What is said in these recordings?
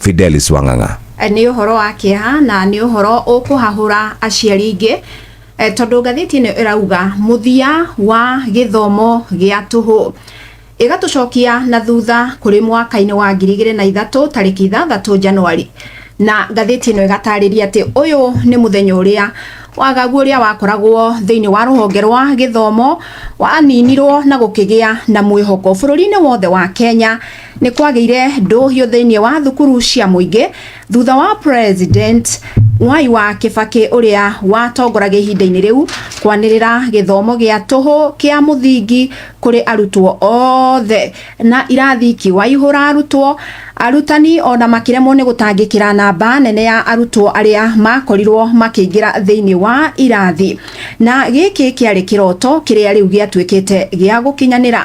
Fidelis Wang'ang'a. Nĩ ũhoro wa kĩeha na nĩ ũhoro ũkũhahũra aciari aingĩ, tondũ ngathĩti ĩno ĩrauga mũthia wa gĩthomo gĩa tũhũ. Ĩgatũcokia na thutha kũrĩ mwaka-inĩ wa 2003 tarĩki 6 Januari, na ngathĩti ĩno ĩgatarĩria atĩ ũyũ nĩ mũthenya ũrĩa wagagu ũrĩa wakoragwo thĩinĩ wa rũhonge rwa gĩthomo waninirwo na gũkĩgĩa na mwĩhoko bũrũri-inĩ wothe wa Kenya. Nĩ kwagĩire ndũhiũ thĩinĩ wa thukuru cia mũingĩ thutha wa President Mwai wa Kibaki ũrĩa watongoragia ihinda-inĩ rĩu kwanĩrĩra gĩthomo gĩa tũhũ kĩa mũthingi kũrĩ arutwo othe, na irathi ikiwaihũra arutwo, arutani ona makĩremwo nĩ gũtangĩkĩra namba nene ya arutwo arĩa makorirwo makĩingĩra thĩinĩ wa irathi. Na gĩkĩ kĩarĩ kĩroto kĩrĩa rĩu gĩatuĩkĩte gĩa gũkinyanĩra.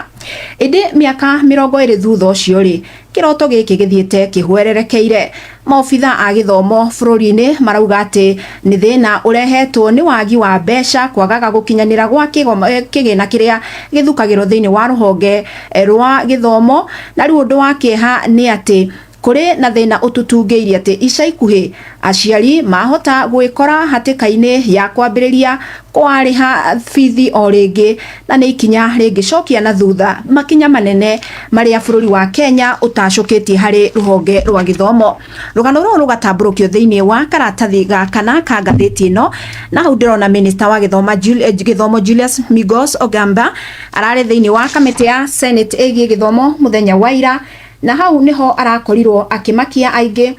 Ĩndĩ mĩaka 20 thutha ũcio rĩ, kĩroto gĩkĩ gĩthiĩte kĩhwererekeire. Maobitha a gĩthomo bũrũri-inĩ marauga atĩ nĩ thĩna ũrehetwo nĩ wagi wa mbeca, kwagaga gũkinyanĩra gwa kĩgĩna kĩrĩa gĩthukagĩrwo thĩinĩ wa rũhonge rwa gĩthomo. Na rĩu ũndũ wa kĩeha nĩ atĩ kũrĩ na thĩna ũtutungĩirie atĩ ica ikuhĩ aciari mahota gwĩkora hatĩka-inĩ ya kwambĩrĩria kwarĩha bithi o rĩngĩ, na nĩ ikinya rĩngĩcokia na thutha makinya manene marĩa bũrũri wa Kenya ũtacũkĩtie harĩ rũhonge rwa gĩthomo. Rũgano rũrũ rũgatambũrũkio thĩinĩ wa karatathi ga kana ka ngathĩti ĩno, na hau ndĩrona Minister wa gĩthomo Julius Migos Ogamba ararĩ thĩinĩ wa kamĩtĩ ya Senate ĩgiĩ gĩthomo mũthenya wa ira, na hau nĩho arakorirwo akĩmakia aingĩ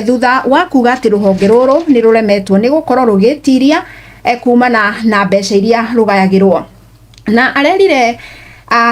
thutha wa kuga atĩ rũhonge rũrũ nĩ rũremetwo nĩ gũkorwo rũgĩtiria kumana na mbeca iria rũgayagĩrwo. Na arerire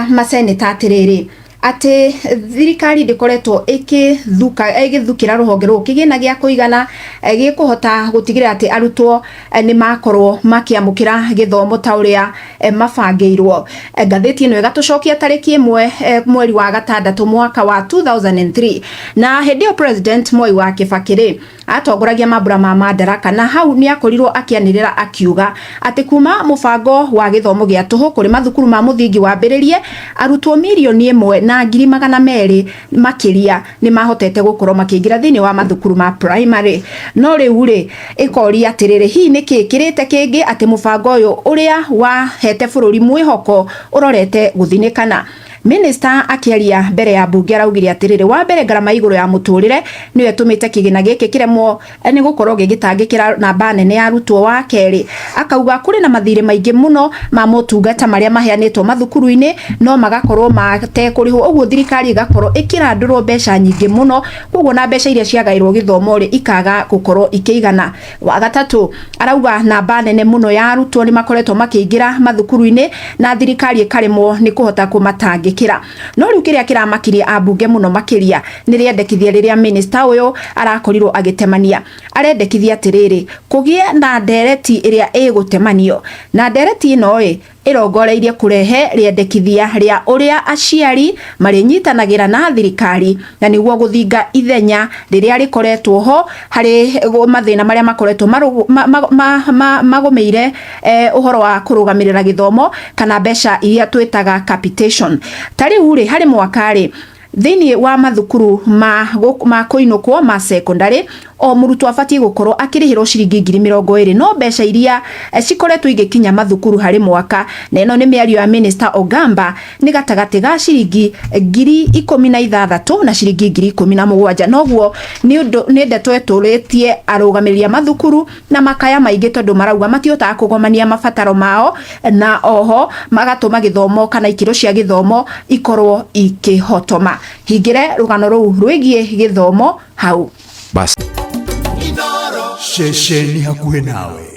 maseneta atĩrĩrĩ, atĩ thirikari ndĩkoretwo ĩgĩthukĩra rũhonge rũrũ kĩgĩna gĩa kũigana gĩkũhota gũtigĩrĩra atĩ arutwo nĩ makorwo makĩamũkĩra gĩthomo ta ũrĩa mabangĩirwo. Ngathĩti ĩno ĩgatũcokia tarĩki 1 mweri wa 6 mwaka wa 2003, na hĩndĩ ĩyo President Mwai wa Kibaki rĩ atongoragia mambura ma Madaraka, na hau nĩ akorirwo akĩanĩrĩra akiuga atĩ kuma mũbango wa gĩthomo gĩa tũhũ kũrĩ mathukuru ma mũthingi wambĩrĩrie, arutwo 1,200,000 makĩria nĩ mahotete gũkorwo makĩingĩra thĩinĩ wa mathukuru ma primary. No rĩu rĩ, ĩkoria atĩrĩrĩ, hihi nĩ kĩĩ kĩrĩte kĩngĩ atĩ mũbango ũyũ ũrĩa wahete bũrũri mwĩhoko ũrorete gũthinĩkana? Minister akĩaria mbere ya mbunge araugire atĩrĩrĩ, wa mbere ngarama igũrũ ya mũtũrĩre nĩyo ĩtũmĩte kĩgĩna gĩkĩ kĩremwo nĩ gũkorwo gĩgĩtangĩkĩra namba nene ya arutwo. Wa kerĩ, akauga kũrĩ na mathirĩ maingĩ mũno ma motungata marĩa maheanĩtwo mathukuru-inĩ no magakorwo matekũrĩhwo, ũguo thirikari ĩgakorwo ĩkĩrandũrwo mbeca nyingĩ mũno, koguo na mbeca iria ciagaĩrwo gĩthomo rĩ ikaga gũkorwo ikĩigana. Wa gatatũ, arauga namba nene mũno ya arutwo nĩ makoretwo makĩingĩra mathukuru-inĩ na thirikari ĩkaremwo nĩ kũhota kũmatangĩkĩra. No rĩu kĩrĩa kĩramakirie ambunge mũno makĩria nĩ rĩendekithia rĩrĩa minister ũyũ arakorirwo agĩtemania. Arendekithia atĩrĩrĩ, kũgĩe na ndereti ĩrĩa ĩgũtemanio, na ndereti ĩno ĩ ĩrongoreirie kũrehe rĩendekithia rĩa ũrĩa aciari marĩnyitanagĩra na thirikari, na nĩguo gũthinga ithenya rĩrĩa rĩkoretwo ho harĩ mathĩna marĩa makoretwo magũmĩire ũhoro wa kũrũgamĩrĩra gĩthomo kana mbeca iria twĩtaga capitation. Ta rĩu rĩ, harĩ mwaka rĩ, thĩinĩ wa mathukuru ma kũinũkwo ma secondary, o mũrutwo abatiĩ gũkorwo akĩrĩhĩrwo ciringi 20,000, no mbeca iria cikoretwo igĩkinya mathukuru harĩ mwaka, na ĩno nĩ mĩario ya Minister Ogamba, nĩ gatagatĩ ga ciringi 16,000 na ciringi 17,000. Noguo nĩ ũndũ nĩ ndeto ĩtũrĩtie arũgamĩrĩri a mathukuru na makaya maingĩ, tondũ marauga matihotaga kũgomania mabataro mao, na oho magatũma gĩthomo kana ikĩro cia gĩthomo ikorwo ikĩhotoma. Hingĩre rũgano rũu rwĩgiĩ gĩthomo hau. Bas. Ceceni hakuhĩ nawe.